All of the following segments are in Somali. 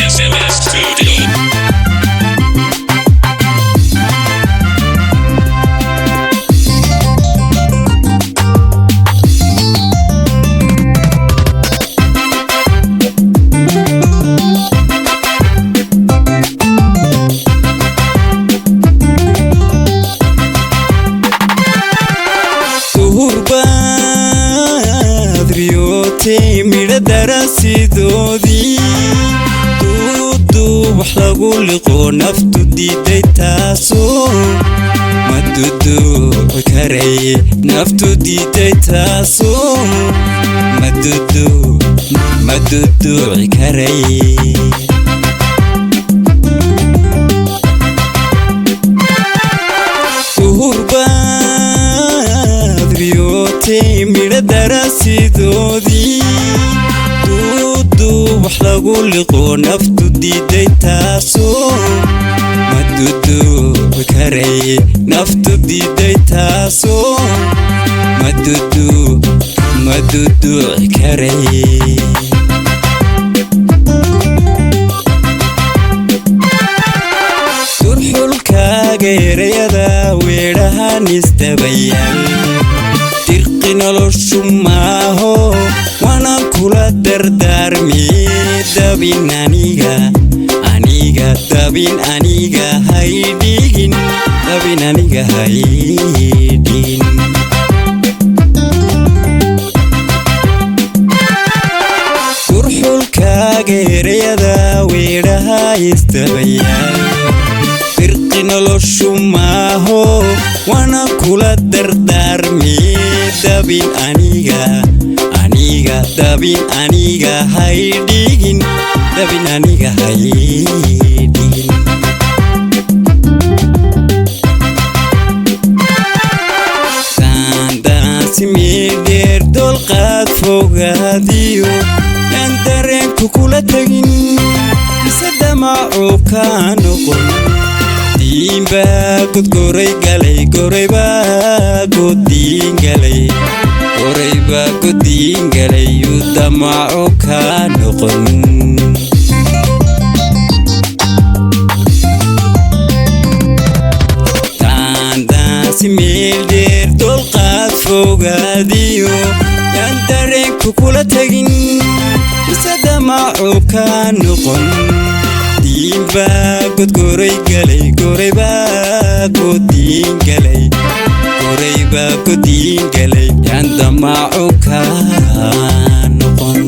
SMS Studio. Duhurbaad riyootay midho darasidoodii, duuduub wax lagu liqo naftu diiday taasoo ma duduuci karaye, naftu diiday taasoo ma duduuci karaye. Duhurbaad riyootay midho darasidoodii, duuduub wax lagu liqo naftu diiday taasoo ma duduuci karaye, naftu diiday taasoo ma duduuci karaye. Durxulkaaga erayada weedhahan isdabayaal, dirqi noloshu maaho, waana kula dardaarmi. Dabin aniga, aniga dabin aniga haydhigin, dabin aniga haydhigin. Durxulkaaga erayada weedhaha isdabayaal, dirqi noloshu maaho, waana kula dardaarmi. Dabin aniga, aniga dabin aniga haydhigin, dabin aniga haydhigin. Daandaansi meeldheer, dolqaad fogaadiyo, yaan dareenku kula tegin mise damacu kaa noqon. Diinbaa godgoray galay, goraybaa godiin galay, goraybaa godiin galay, yuu damacu kaa noqon. Daandaansi meeldheer, dolqaad fogaadiyo, yaan dareenku kula tegin mise damacu kaa noqon. Diinbaa godgoray galay, goraybaa godiin galay, goraybaa godiin galay, yaan damacu kaa noqon.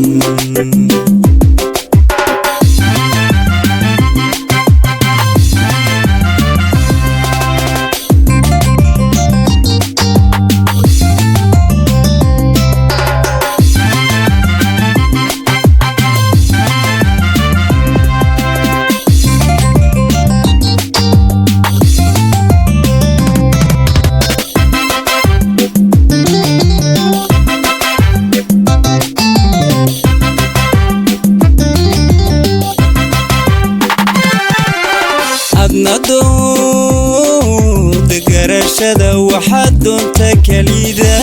Adna dooda garashada waxaad doonta kelida,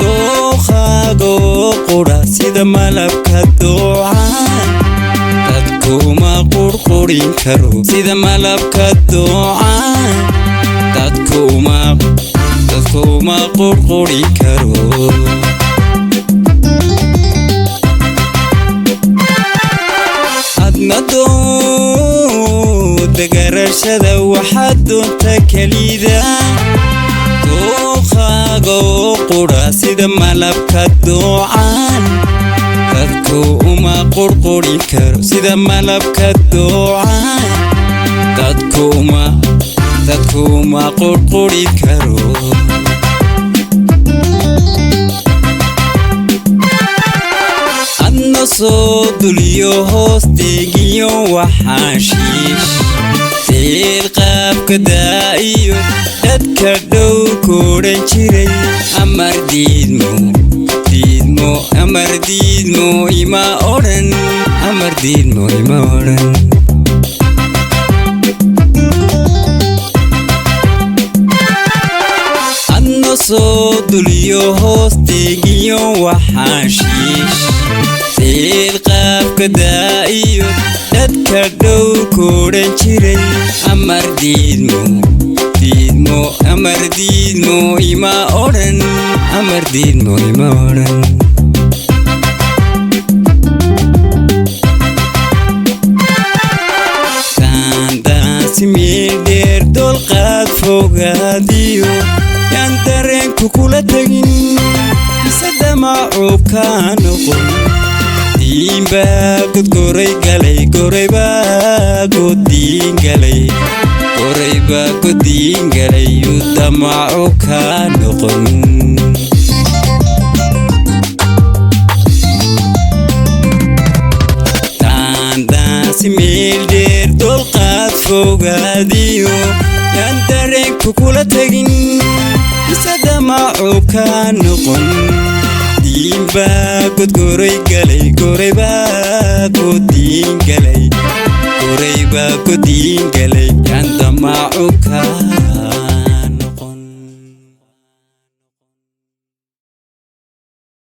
dookhaago qura sida malabka doocaan, dadkuma qurqurin karo sida malabka doocaan, dadkuma qurqurin karo. Adna dooda garashada waxaad doonta kelida, dookhaago qura sida malabka doocaan, dadku uma qurqurin karo sida malabka doocaan, dadku uma qurquri karo. Adna soo duliyo hoosteegiyo waxaan shiish deel qaabka daa'iyo, dadka dhow koodhan jiray. Amar diidmo, diidmo, amar diidmo ima odhan, amar diidmo ima odhan. Soo duliyo hoosteegiyo waxaan shiish siil qaabka daa'iyo dadka dhow koodhan jiray. Amar diidmo, diidmo, amar diidmo ima odhan, amar diidmo ima odhan. Daandaansi meel dheer, dolqaad fogaadiyo, yaan dareenku kula tegin mise damacu kaa noqon. Diinbaa godgoray galay, goraybaa godiin galay, goraybaa godiin galay, yuu damacu kaa noqon. Daandaansi meel dheer, dolqaad fogaadiyo, yaan dareenku kula tegin mise damacu kaa noqon. Diinbaa godgoray galay, goraybaa godiin galay, goraybaa godiin galay, yaan damacu kaa